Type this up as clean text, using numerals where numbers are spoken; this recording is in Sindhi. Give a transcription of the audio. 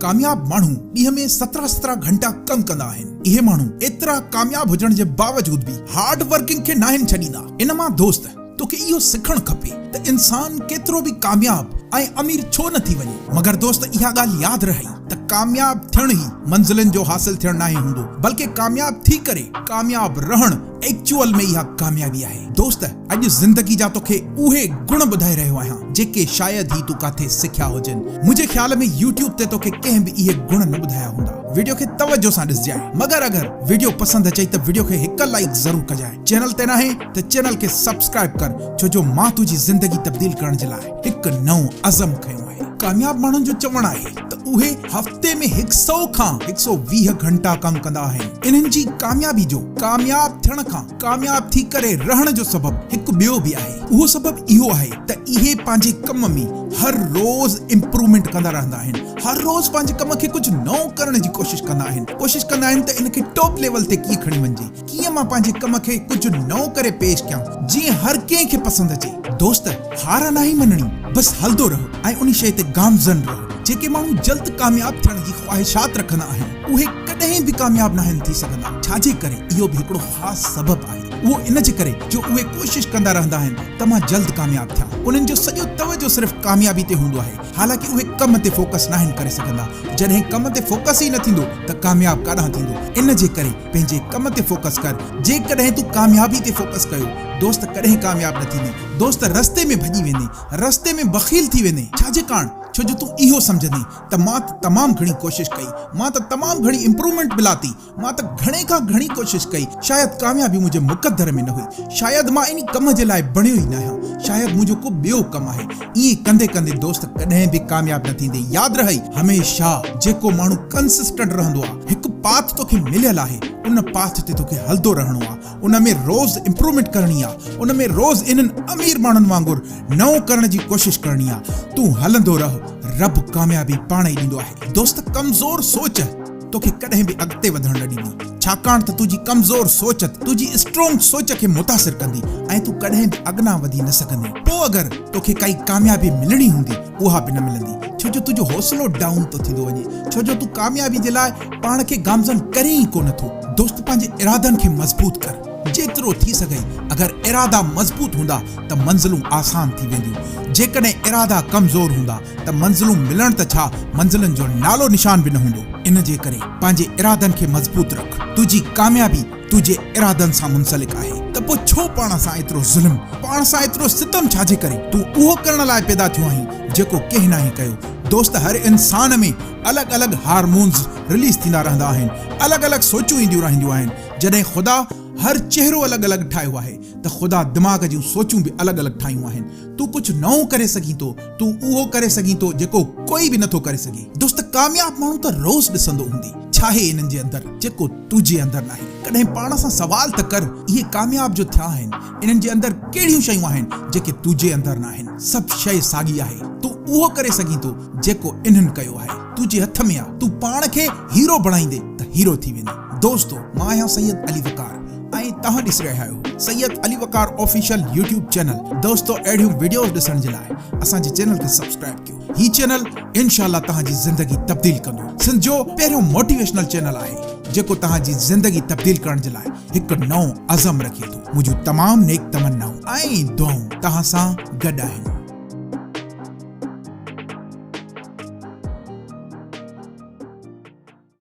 ڪامياب ماڻهو ڏينهن ۾ 17 17 گهنٽا ڪم ڪندا آهن. اهي ماڻهو ايترا ڪامياب هجڻ جي باوجود به هارڊ ورڪنگ کي ناهن ڇڏيندا. ان مان دوست توکي اهو سکڻ کپي ته انسان ڪيترو به ڪامياب ۽ امير ڇو نه ٿي وڃي مگر دوست اها ڳالهه ياد رهئي ته ڪامياب ٿيڻ ئي منزلن جو حاصل ٿيڻ ناهي هوندو بلڪه ڪامياب ٿي ڪري ڪامياب رهڻ ايڪچوئل ۾ اها ڪاميابي آهي. دوست اڄ زندگي جا توکي اهي گڻ ٻڌائي رهيو آهيان جيڪي شايد ئي تون ڪاٿي سکيا هجن. منهنجي خيال ۾ يوٽيوب تي توکي ڪنهن به اهي گڻ نه ٻڌايا هوندا. وڊيو کي توجه سان ڏسجانء. مگر اگر وڊيو پسند اچئي ته وڊيو کي هڪ لائيڪ ضرور ڪجانء. چينل تي ناهين ته چينل کي سبسڪرائيب ڪر ڇو جو مان تنهنجي زندگي تبديل ڪرڻ جي لاء هڪ نئون عزم کنيو آهي. ڪامياب ماڻهن جو چوڻ آهي ته اهي هفتي ۾ هڪ سئو کان هڪ سئو 20 گهنٽا ڪم ڪندا آهن. انهن جي ڪاميابي جو ڪامياب ٿيڻ کان ڪامياب ٿي ڪري رهڻ جو سبب هڪ ٻيو به آهي. اهو سبب اهو آهي ته اهي پنهنجي ڪم ۾ هر روز امپروومينٽ ڪندا رهندا آهن. هر روز پنهنجي ڪم کي ڪجهه نئون ڪرڻ جي ڪوشش ڪندا آهن. ڪوشش ڪندا آهن ته ان کي ٽاپ ليول تي ڪيئن کڻي وڃجي. ڪيئن مان پنهنجي ڪم کي ڪجهه نئون ڪري پيش ڪيان جيئن هر ڪنهن کي پسند اچي. دوست هار ناهي مڃڻي بس هلندو رهه ۽ ان شيء تي گامزن رهه. جيڪي ماڻهو جلد ڪامياب ٿيڻ جي خواهشات رکندا آهن اهي ڪڏهن به ڪامياب ناهن ٿي سگهندا ڇاجي ڪري اهو به هڪڙو خاص سبب آهي اهو ان جي ڪري جو اهي ڪوشش ڪندا رهندا آهن ته مان جلد ڪامياب ٿيان انهن جو سڄو توجه صرف ڪاميابي تي هوندو آهي حالانڪه اهي ڪم تي فوڪس ناهن ڪري سگهندا جڏهن ڪم تي فوڪس ئي نه ٿيندو ته ڪامياب ڪاڏانهن ٿيندو ان جي ڪري پنهنجي ڪم تي فوڪس ڪر جيڪڏهن تون ڪاميابي تي فوڪس ڪيو دوست ڪڏهن ڪامياب نه ٿيندين دوست رستي ۾ ڀڄي ويندين رستي ۾ بخيل ٿي ويندين ڇا جي ڪاڻ ڇو جو تون اهو سمجهندين ته مان ته تمام گهڻي ڪوشش ڪئي مان ته تمام گهڻي امپروومينٽ به لاتي مان ته گهڻي کان گهڻي ڪوشش ڪئي شايد ڪاميابي منهنجي مقدر ۾ نه هئي شايد مان انهي ڪم جي لاء بڻيو ئي ناهيان شايد منهنجو ڪو ٻيو ڪم آهي ائين ڪندي ڪندي دوست ڪڏهن به ڪامياب نه ٿيندين ياد رهئي هميشه جيڪو ماڻهو ڪنسسٽنٽ رهندو آ هڪ پاٿ توکي مليل آهي ان پاٿ تي توکي هلندو رهڻو آ ان ۾ روز امپروومينٽ ڪرڻي آ ان ۾ روز انهن امير ماڻهن وانگر نئون ڪرڻ جي ڪوشش ڪرڻي آ تون هلندو رهه رب ڪاميابي پاڻ ئي ڏيندو آهي دوست ڪمزور سوچ توکي ڪڏهن به اڳتي وڌڻ نه ڏيندي، ڇاڪاڻ ته تنهنجي ڪمزور سوچ تنهنجي اسٽرونگ سوچ کي متاثر ڪندي ۽ تون ڪڏهن به اڳنا وڌي نه سگهندين. پوء اگر توکي ڪائي ڪاميابي ملڻي هوندي، اها به نه ملندي، ڇو جو تنهنجو حوصلو ڊائون ٿو ٿيندو وڃي، ڇو جو تون ڪاميابي جي لاء پاڻ کي گامزن ڪرين ئي ڪونه ٿو. دوست پنهنجي ارادن کي مضبوط ڪر، جيترو ٿي سگهئي، اگر ارادا مضبوط هوندا ته منزلون آسان ٿي وينديون، جيڪڏهن ارادا ڪمزور هوندا ته منزلون ملڻ ته ڇا منزلن جو نالو نشان به نه هوندو. ان جي ڪري پنهنجي ارادن کي مضبوط رک. تنهنجي ڪاميابي تنهنجي ارادن سان منسلڪ آهي. ته پوء ڇو پاڻ سان ايترو ظلم، پاڻ سان ايترو ستم ڇا جي ڪري؟ تون اهو ڪرڻ لاء پيدا ٿيو آهين جيڪو ڪنهن ناهي ڪيو. دوست هر انسان ۾ الڳ الڳ هارمونز رليز ٿيندا رهندا آهن، الڳ الڳ سوچون اينديون رهنديون آهن. جڏهن خدا هر چهرو الڳ الڳ ٺاهيو آهي ته خدا دماغ جون سوچون به الڳ الڳ ٺاهيون آهن. تون ڪجهه نئون ڪري سگهين ٿو، تون اهو ڪري سگهين ٿو جيڪو ڪوئي به نٿو ڪري سگهي. دوست ڪامياب ماڻهو ته روز ڏسندو هوندي، ڇاهي انهن جي اندر جيڪو تنهنجي اندر ناهي. ڪڏهن پاڻ سان سوال ته ڪر، اهي ڪامياب جو ٿيا آهن، انهن جي اندر ڪهڙيون شيون آهن جيڪي تنهنجي اندر ناهن. سڀ شيء ساڳي آهي، تون اهو ڪري سگهين ٿو جيڪو انهن ڪيو آهي. تنهنجي هٿ ۾ آ، تون پاڻ کي هيرو بڻائيندين ته هيرو ٿي ويندين. دوستو مان آهيان سيد علي وقار. ۽ توهان ڏسي رهيا آهيو Syed Ali Waqar official YouTube channel دوستو اهڙيون وڊيوز ڏسڻ جي لاء اسان جي چينل کي سبسڪرائب ڪيو هي چينل انشاء الله توهان جي زندگي تبديل ڪندو سنڌ جو پهريون موٽيويشنل چينل آهي جيڪو توهان جي زندگي تبديل ڪرڻ جي لاء هڪ نئون عزم رکي ٿو منهنجون تمام نيڪ تمنائون ۽ دعائون توهان سان گڏ آهن.